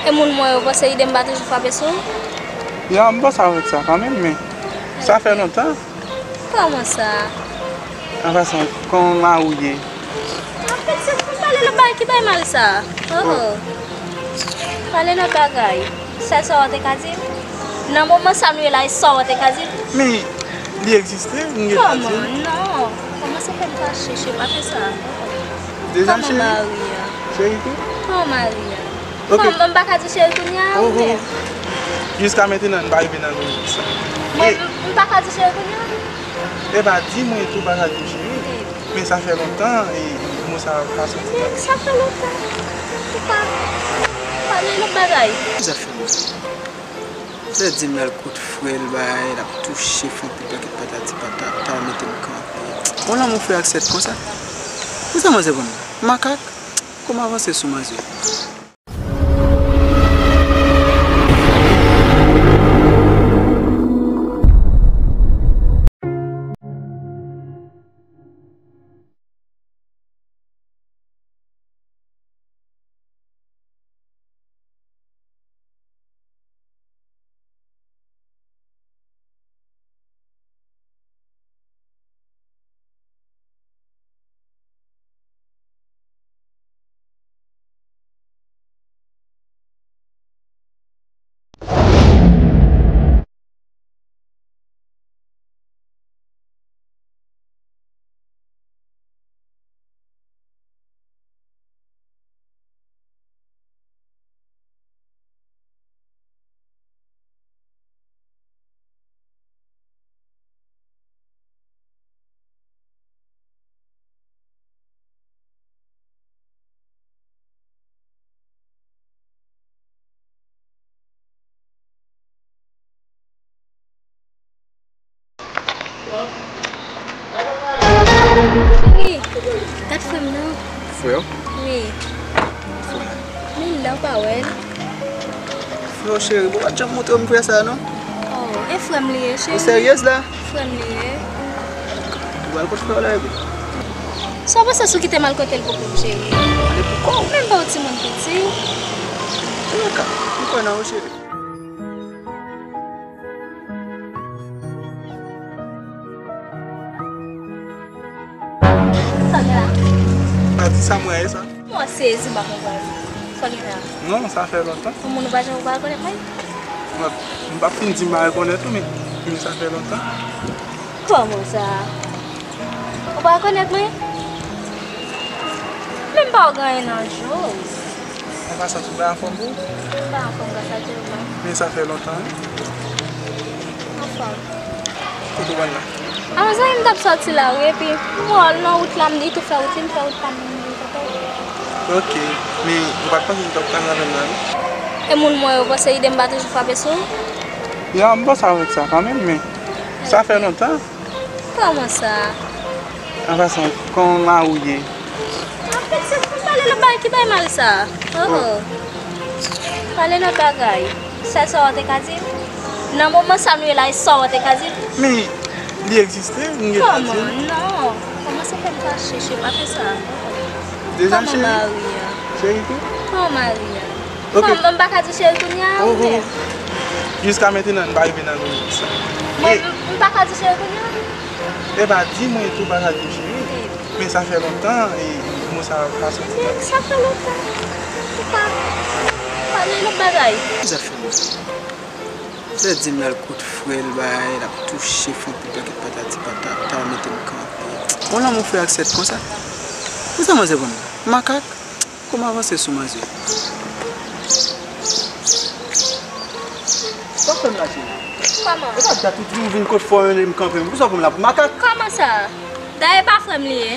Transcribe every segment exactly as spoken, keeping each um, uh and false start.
E moun mwen yo panse ide m pa toujou frape sou ou? Ya, m panse avèk sa kanmenm, men sa fè lontan. Kòman sa? An pasan, kòman mari w ye? An fèt, se pou pale lòt bagay, ki bay mal sa? Oh, oh. Pale lòt bagay. Sèl sa w te ka di m? Nan moman sa nou ye la, e sa w te ka di m? Men, li egziste, m gentan di w. Kòman? Non. Kòman se fè m fache, cheri, pa fè sa. Deja, cheri? Kòman mari a? Cheri tou? Kòman mari a? Ok. Bon, m pa ka di cheri kounye a, oh, oh. Jiska mentnan, n pa rive nan lojik sa. Mwen, e m pa ka di cheri kounye a? E pa di mwen tou pa ka di cheri. Ok. Men sa fè lontan, e mo sa pa soti nan. Sa fè lontan. Ou pa pale lòt bagay. Ki sa fè lontan? Lè di m l al kot frè l, bay, l ap touche, fè yon pil pakèt patati patata, mete m kanpe. Yon lanmou frè ak sè konsa? Pou sa manzè konn la? Makak? Kòman avanse sou manzè? Wi, gad frè m nan. Frè w? Wi. Men la w pa wè l. Frè w cheri, bon, ou pa t janm montre m frè sa a non. Oh, e frè m li ye, cheri. Ou seryez la? Frè m li ye. Ou pral kot frè w la epi? Sa w panse si w kite m al kote l pou kont m, cheri? Ale pou kò w. Men m pa yon timoun piti. Antouka, m kwè nan ou, cheri. Sa w gen la? Pa di sa m wè sa. Mwen sezi, m pa konprann. Sa w gen la? Non, sa fè lontan. Yon moun ou pa janm, ou pa rekonèt mwen? Mwen, m p ap fin di m pa rekonèt ou, men, men sa fè lontan. Kòman sa? Ou pa rekonèt mwen? Men m pa wè w gen anyen nan je w. An pasan, tout bagay anfòm pou ou? Tout bagay anfòm gras a Dye, wi. Men sa fè lontan, wi. Anfòm. Kote w pral la? A, zanmi m t ap sòti la, wi, epi m wè l nan wout la, m di tou fè wout li, m fè wout pa m, m vin kote w. Ok, men ou pa t panse se t ap pral avè m la, non? E moun mwen yo panse ide m pa toujou frape sou ou? Ya, m panse avèk sa kanmenm, men sa fè lontan. Kòman sa? An pasan, kòman mari w ye? An fèt, se pou pale lòt bagay ki bay mal sa. Oh, oh. Pale lòt bagay. Sèl sa w te ka di m? Nan moman sa nou ye la, e sa w te ka di m? Men, li egziste, m gentan di w. Kòman? Non. Kòman se fè m fache, cheri, pa fè sa. Deja, cheri? Kòman mari a? Cheri tou? Kòman mari a? Ok. Kòman, m pa ka di cheri kounye a, oh, oh, oh. Jiska mentnan, n pa rive nan lojik sa. Mwen, e m pa ka di cheri kounye a? E pa di mwen tou pa ka di cheri. Ok. Men sa fè lontan, e mo sa pa soti nan. Sa fè lontan. Ou pa pale lòt bagay. Ki sa fè lontan? Lè di m l al kot frè l, bay, l ap touche, fè yon pil pakèt patati patata, mete m kanpe. Yon lanmou frè ak sè konsa? Pou sa manzè konn la? Makak? Kòman avanse sou manzè? Sa w fè m la, cheri? Kòman? E pa dat ou di m vin kot frè w, mete m kanpe. Pou sa w fè m la? Makak? Kòman sa? Dayè, e pa frè m li ye.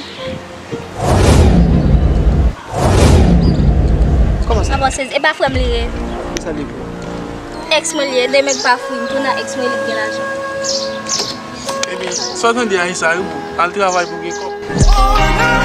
Kòman sa? Avanse, e pa frè m li ye. Kisa li ye pou ou? Èks mwen li ye, demen k pa fri m, tounen èks mwen, li k gen lajan. Ebyen, sa w tande a, e sa wi, boo. Al travay pou gen kòb.